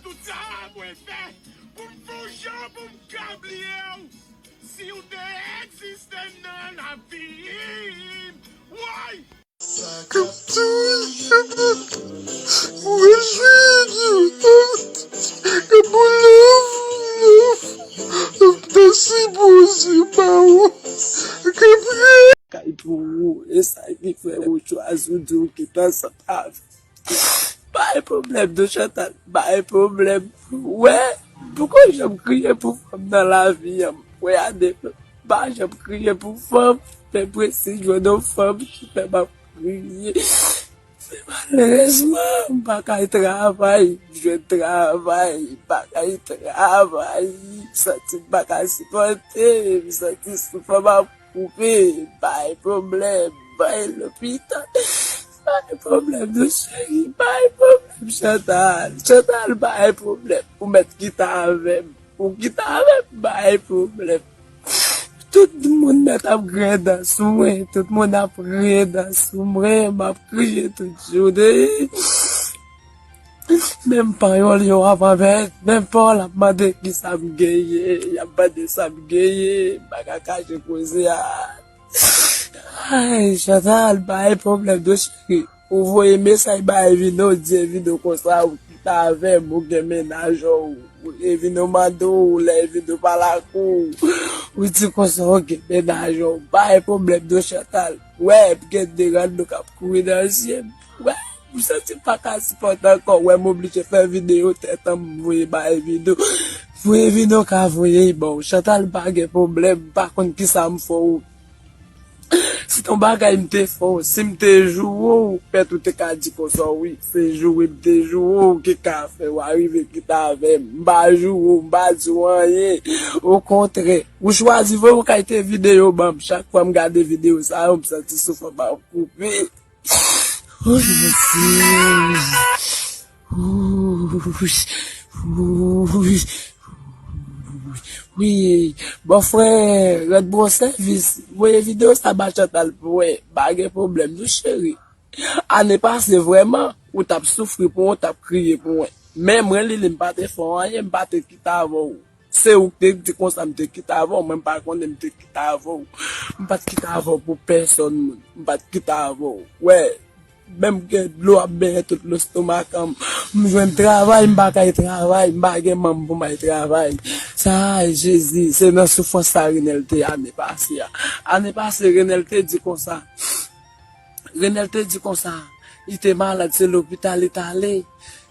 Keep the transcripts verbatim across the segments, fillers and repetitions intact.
Tout sa mwen fè pou m fè w jan pou m ka bliye w. Si w te egziste nan lavi m, woy! Sa k ap touye m, mwen jwi di w, e pou love, love, mèsi Bondye ba ou, ke prè. Kay pou ou, e sa ki fè ou chwazi w di w kite sa ta. Bay pwoblèm non Chantal, bay pwoblèm. Wè, m poko janm kriye pou fanm nan lavi an. Wè, Ane, m pa janm kriye pou fanm, men m resi jwenn yon fanm ki fè m ap kriye. Men malerezman, m pa kay travay, m jwenn travay, m pa kay travay, m santi m pa ka sipòte, m santi sou fanm ap koupe, bay pwoblèm, bay lopital, bay pwoblèm non cheri, bay pwoblèm Chantal, Chantal bay pwoblèm, ou mèt kite avè m, ou kite avè m, bay pwoblèm. Tout moun mèt ap griyen dan sou mwen, tout moun ap griyen dan sou mwen, m ap kriye tout jounen. Menm panyòl yo ap anmèt, menm pa w l ap mande kisa m genyen, y ap mande sa m genyen, m pa ka kache koze a. Ay, Chantal, bay pwoblèm non cheri. Ou voye mesaj ba Evino, di Evino konsa, ou kite avè m, ou gen mennaj ou. Evino mande w, lè Evino pale ak ou, ou di konsa, ou gen mennaj ou. Bay pwoblèm non Chantal. Wè, m gen de rad nou k ap kouri nan zye m. Wè, m santi m pa ka sipòte ankò. Wè, m oblije fè videyo tèt an m voye ba Evino. Voye Evino ka voye l ba w. Chantal pa gen pwoblèm, m pa konn kisa m fè w. Si t on bagay m te fè w, si m te joure w, pèt ou te ka di konsa wi. Se joure m te joure w ki ka fè w arive kite avè m. M pa joure w, m pa di w anyen. Okontrè, ou chwazi voye yon kalite videyo ban m. Chak fwa m gade videyo sa yo, m santi souf an ba m koupe. Oh, Jezi. Wi, wi, wi, wi. Wi, bòfrè, rann mwen sèvis. Voye videyo sa ba Chantal pou wè. Pa gen pwoblèm non cheri. Ane pase vrèman, ou t ap soufri pou mwen, ou t ap kriye pou mwen. Men mwen, Lili, m pa te fè w anyen, m pa te kite avè w. Se ou k te di konsa m te kite avè w, mwen m pa konnen m te kite avè w. M pa t kite avè w pou pèsonn moun. M pa t kite avè w. Wè, menm gen dlo ap benyen tout lestomak an m. M jwenn travay, m pa kay travay, m pa gen manm pou m al travay. Sa, ay, Jezi, se nan soufrans sa Renel te ane pase a. Ane pase, Renel te di konsa. Renel te di konsa, li te malad, se lopital li t ale.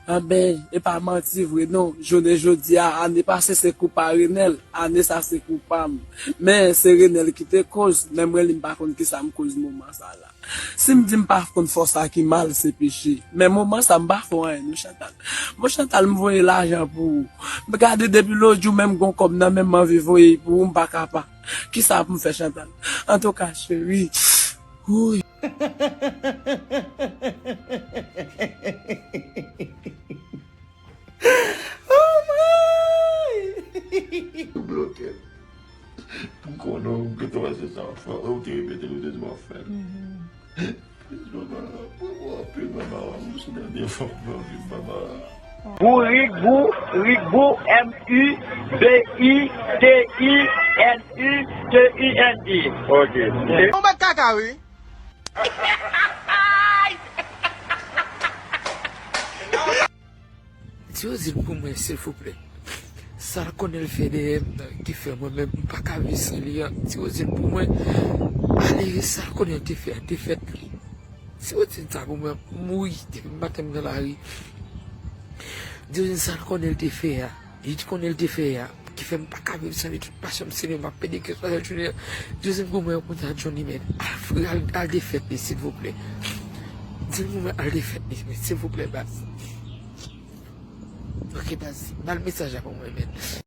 Anben, e pa manti vre non. Jounen jodi a, ane pase se kou pa Renel, ane sa se kou pa m. Men, se Renel ki te koz, men mwen li m pa konn kisa m koz moman sa la. Si m di m pa konn fè w sa ki mal, se peche. Men moman sa m pa fè w anyen non Chantal. Bon Chantal, m voye lajan pou ou. M gade depi lòt jou menm gon kòb nan men m anvi voye pou ou, m pa ka pa. Kisa pou m fè Chantal? Antouka, cheri. Wouy. Oh my! Ou bloke m. M konnen w gentan wè se sa w ap fè. Ou te repete l, ou te di w ap fè l. Plis baba, mwen mwen anpil baba, m sou dènye fwa m anvi baba. Bou Rigbo, Rigbo, M U B I T I N U T I N E. Ok. Ou bat kaka wi. Di yo di l pou mwen, silvouplè. Sa l konnen l fè dèyè m nan, ki fè mwen menm m pa ka viv san li an. Di yo di l pou mwen, ale, sa l konnen l te fè a, te fèt li. Di yo di l sa pou mwen, m mouri depi maten m nan lari. Di yo di l sa l konnen l te fè a, li t konnen l te fè a, ki fè m pa ka viv san li, tout pasyon m se li, m ap pede kè swa jounen an. Di yo di l pou mwen, konsa Johnny, men, al, al, al defèt li, silvouplè. Di l pou mwen, al defèt li, men, silvouplè, baz. Ok, baz, ba l mesaj la pou mwen, men.